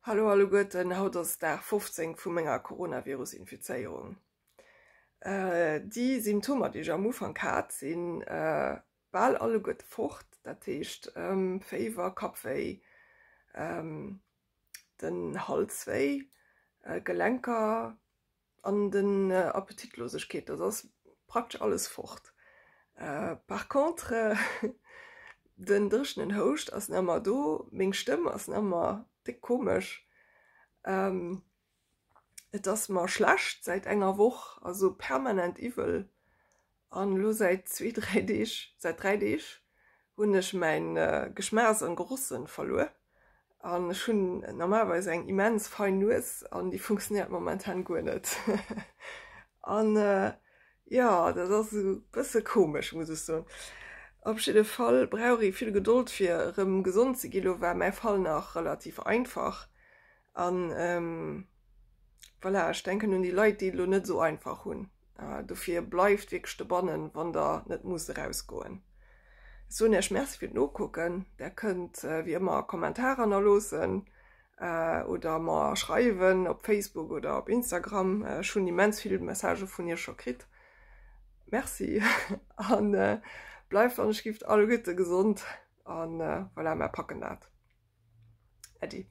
Hallo alleguerten, haut ass Dag 15 vu menger Coronavirus-Infizéierung. Déi Symptomer déi ech am Ufank hat si bal alleguerte fort, dat heescht Féiwer, Kappwéi, den Halswéi, Gelenker, An den Appetitlosegkeet, dat ass praktesch alles fort. Par contre, den dréchenen Houscht ass nach ëmmer do, meng Stëmm ass nach ëmmer déck komesch. Et ass mer schlecht säit enger Woch, also permanent iwwel. An elo säit zwee, dräi Deeg, säit dräi Deeg hunn ech mäin Geschmaachs an Gerochssënn verluer. An ech hunn normalerweis eng immens fein Nues an déi funktionéiert momentan guer net. An jo, dat ass esou e bësse komesch, muss ech soen. Op jidde Fall brauch ee vill Gedold fir erëm gesond ze ginn. Elo war mäi Fall nach relativ einfach an voilà, ech denken un déi Leit, déi et elo net esou einfach hunn. Dofir bleift wierklech dobannen, wann der net musst erausgoen. Ech soen Iech Merci fir d'Nokucken. Der kënnt wéi ëmmer Kommentarer hannerloossen oder mer schreiwen op Facebook oder op Instagram. Ech hunn immens vill Messagë vun Iech scho kritt. Merci an bleift wann ech gift alleguerte gesond an voilà, mer packen dat. Äddi.